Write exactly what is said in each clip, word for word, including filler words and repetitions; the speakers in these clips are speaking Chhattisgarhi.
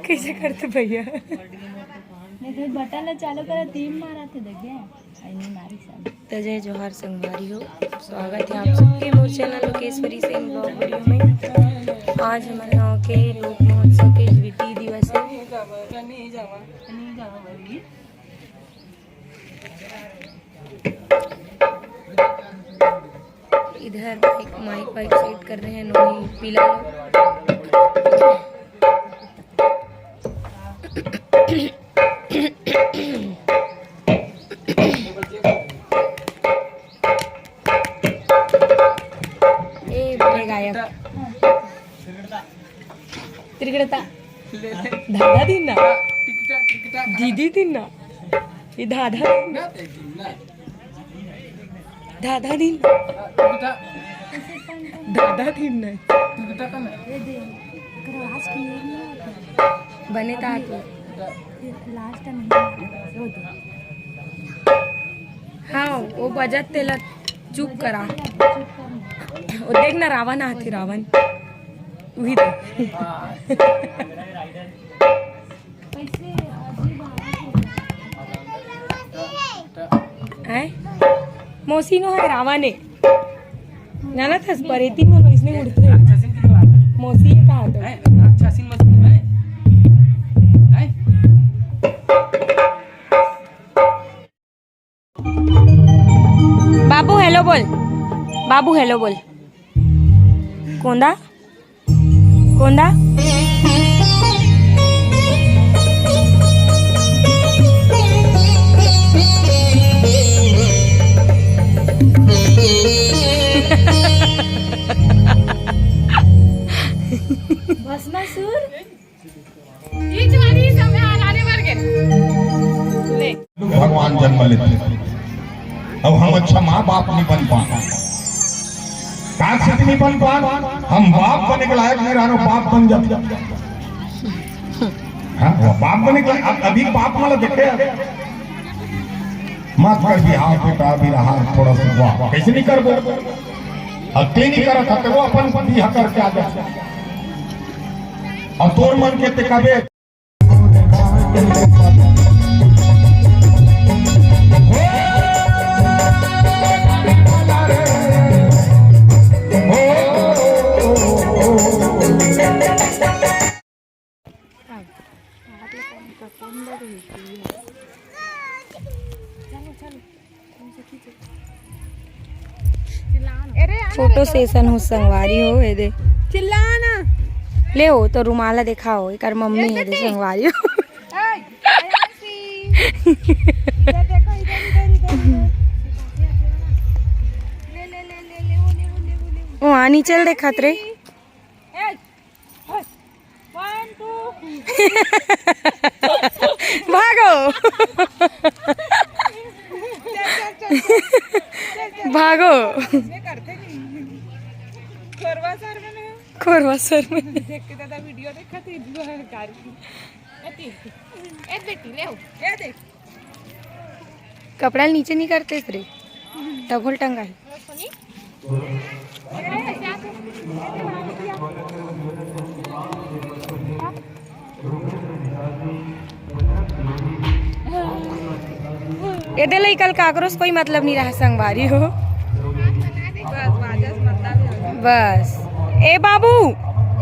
कइसे करथे भैया? नहीं तो बटन ला चालू करा, तीन मारा थे, देख गया। आई नहीं मारी सब। त जय जोहार संगवारी हो, स्वागत है आप सबके मोर channel Lokeshwari Sen blog video में। आज हमारे गांव के लोक महोत्सव के द्वितीय दिवस है। इधर माइक, माइक वाइक सेट कर रहे हैं नोनी पीला लोग। ए बड़े गायक। तिरगड़ता। दादा दिन ना। दीदी दिन ना। ये दादा। दादा दिन। दादा दिन ना। बने ता तू। लास्ट में। हाँ, वो बजत तेला चुप करा। वो देख ना, रावण आथे, रावण। उही देख। हैं? मौसी नो है, रावण है। जाना था, स्परेती में वैसने उड़ते हैं। मौसी ये कहा तो। बाबू हेलो बोल, बाबू हेलो बोल। कोंदा, कोंदा। भस्मासुर। भगवान जन्म लेथे। अब हम अच्छा माँ बाप नहीं बन पान, का स्थिति नहीं बन पान, हम बाप बने के लायक नहीं रहनो, बाप बन जाते। हाँ, वो बाप बने के लायक, अब अभी बाप वाला देखे, मत कर बिहाव बेटा, अभी रहा थोड़ा सा, वाह, कैसे नहीं करबो? अब ते नहीं करत हते, वो अपन बिहा करके आ जा। और तोर मन के ते कबे। फोटो सेशन हो संगवारी हो, ये दे। चिल्ला ना। ले हो तो रुमाल दिखाओ, एकर मम्मी ये है दे देखी। संगवारी हो। ए, आयांशी। इधर देखो, इधर, इधर, इधर, इधर। ले, ले, ले, ले, ले, वो, ले, वो, ले, वो, ले, वो। वो आनी चल देखत रे। ए, One, two। भागो। चल, चल, चल, चल। भागो। ये करते नहीं। खोरवा सर में नहीं। खोरवा सर में। देख के दादा वीडियो देखा थे, इधर गाड़ी। ए बेटी, ले हो। ये देख। कपड़ा नीचे नहीं करते रे, डबल टंगा है। एदे लइका ल काकरो से कोई मतलब नहीं रहा संगवारी हो। बस। ए बाबू,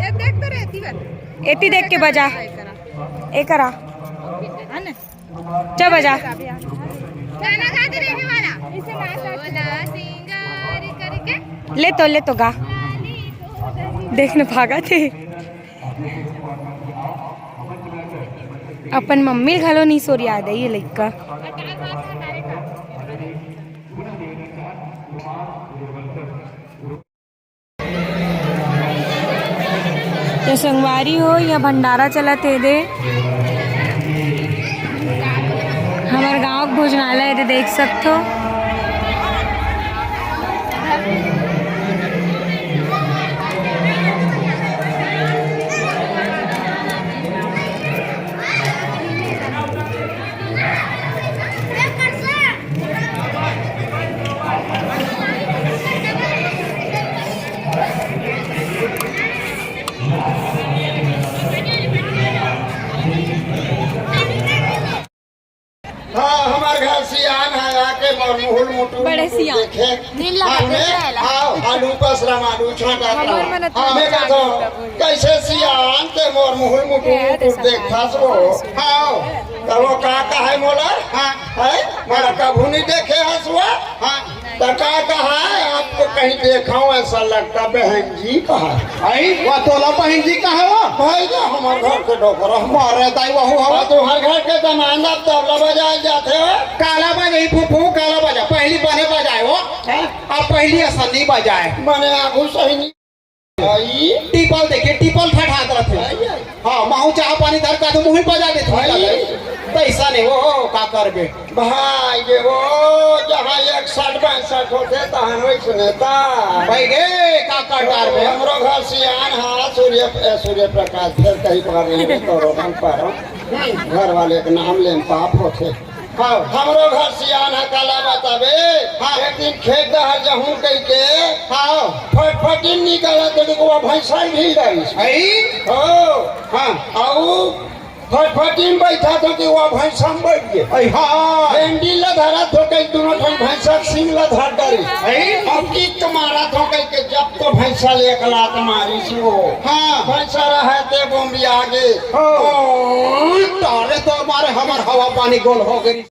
ये देख तो रहती बात। एती देख के बजा। एकरा। है ना? चल बजा। गाना गा दे रहे वाला। ले तो, ले तो गा। देख न भागा थे। अपन मम्मी घलो नहीं सोरिया दे ये लइका। तो संगवारी हो, यहाँ भंडारा चलत हे दे, हमर गांव के भोजनालय हे दे, देख सकथो। नीला हाँ, बदल मैं, जाएला। हाँ, आलू पसरा मालू छांटा हमर था। मन तो हाँ, मैं चालू कहता हूँ, तब होई। कैसे सियान ते मोर मुहुल मुटु ए, मुटु ऐसा देखथस वो। हाँ। तब वो का कहे मोला? हाँ। है? मोला कभू नहीं देखे हस वो। हाँ। तो का कहा है? आपको कहीं देखा हूँ ऐसा लगता बहन जी कहा। आई, वो तोला बहन जी कहा वो? भाई जा हमारे घर के डोकरा। मारे ताई वहू हवा। और तुम्हारे घर के दमांद अब तबला बजाए जाते हो? काला बजाई फूफू, काला बजा। पहली बने बजाए वो। हाँ? अब पहली असन नहीं बजाए। बने आगू सही नहीं। आई। टीपल देखे, टीपल ठठात रहते। आई, आई। हाँ, महू चाह पानी धर का तो मुँह बजा देते। आई। तो ऐसा नहीं, ओ, ओ, का करबे? भाई गे, ओ, जहाँ एक साठ बासठ होते, तहाँ वही सुनेता। भाई गे, का कर डारबे? हमरो घर सियान हा, सूर्य, ए, सूर्य प्रकाश, फिर कहीं पर नहीं, तो रोहन पर। हम्म, घर वाले के नाम लेन पाप होते। हाँ। हमरो घर सियान है, काला बताबे। हाँ। एक दिन खेत डहर जहूँ कह के हाँ। फटफटी निकाला तो वो भैंसा ही ढील डाली। आई? हो। हाँ। आऊ फटफटी में बैठा था कि वो भैंसा में बैठ गए। आई, हाँ। हैंडल ला धरा तो कहीं दोनों ठन भैंसा के सींग ला धर डाली। आई? अब किक मारा तो कहीं के जब तो भैंसा ले एक लात मारी सी वो। हाँ। भैंसा रहे ते बोम्बिया गे। हाँ। ओ, तारे तो मारे हमर हवा पानी गोल हो गई।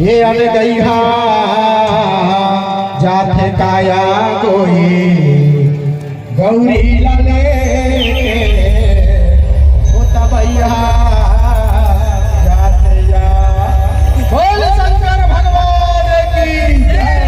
ये अनगइहा जाथे काया कोई गौरी ला लेके, ओ तबैया जाथे या। बोल शंकर भगवान की जय।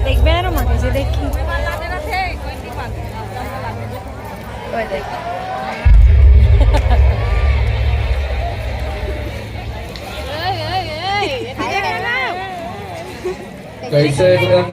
देखबे ना रमा, कैसे देखी। ओए देख। कैसे एकदम